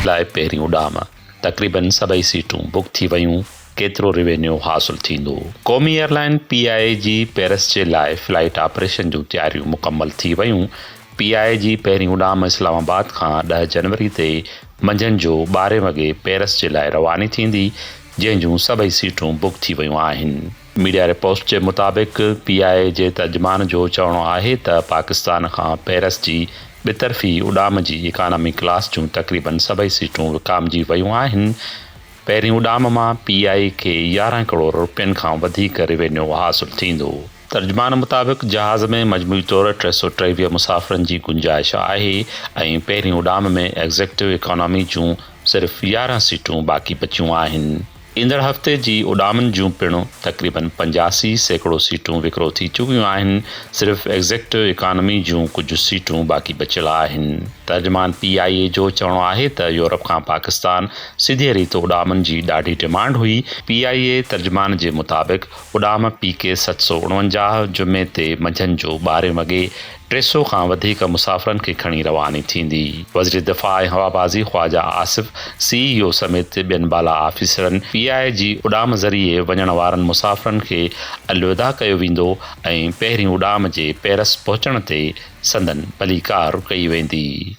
لاء پهرين اڏام، تقريبن سڀئي سيٽون بڪ ٿي ويون، ڪيترو روينيو حاصل ٿيندو؟ قومي ايئر لائن پي آء اي جي پيرس جي لاء فلائيٽ آپريشن جون تياريون مڪمل ٿي ويون، پي آء اي جي پهرين اڏام اسلام آباد کان ڏهه جنوري تي منجهند جو ٻارهين وڳي پيرس جي لاء رواني ٿيندي، جنهن جون سڀئي سيٽون بڪ ٿي ويون آهن. ميڊيا رپورٽس جي مطابق پي آء اي جي ترجمان جو چوڻ آهي ته پاڪستان کان پيرس جي ٻطرفي اڏام جي اڪانامي ڪلاس جون تقريبن سڀئي سيٽون وڪامجي ويون آهن، پهرين اڏام مان پي آء اي کي 11 ڪروڙ رپين کان وڌيڪ روينيو حاصل ٿيندو. ترجمان مطابق جهاز ۾ مجموعي طور 323 مسافرن جي گنجائش آهي ۽ پهرين اڏام ۾ ايگزيڪٽو اڪانامي جون صرف 11 سيٽون باقي بچيون آهن. ايندڙ هفتي جي اڏامن جون پڻ تقريبن 85% سيٽون وڪرو ٿي چڪيون آهن، صرف ايگزيڪٽو اڪانومي جون ڪجهه سيٽون باقي بچيل آهن. ترجمان پي آء اي جو چوڻ آهي ته يورپ کان پاڪستان سڌيء ريت اڏامن جي ڏاڍي ڊمانڊ هئي، پي آء اي ترجمان جي مطابق اڏام پي ڪي 749 جمعي تي منجهند جو ٻارهين وڳي 300 کان وڌيڪ مسافرن کي کڻي رواني ٿيندي. وزير دفاع ۽ هوابازي خواجه آصف، سي اي او سميت ٻين بالا آفيسرن پي آء اي جي اڏام ذريعي وڃڻ وارن مسافرن کي الوداع ڪيو ويندو ۽ پهرين اڏام جي پيرس پهچڻ تي سندن ڀليڪار ڪئي ويندي.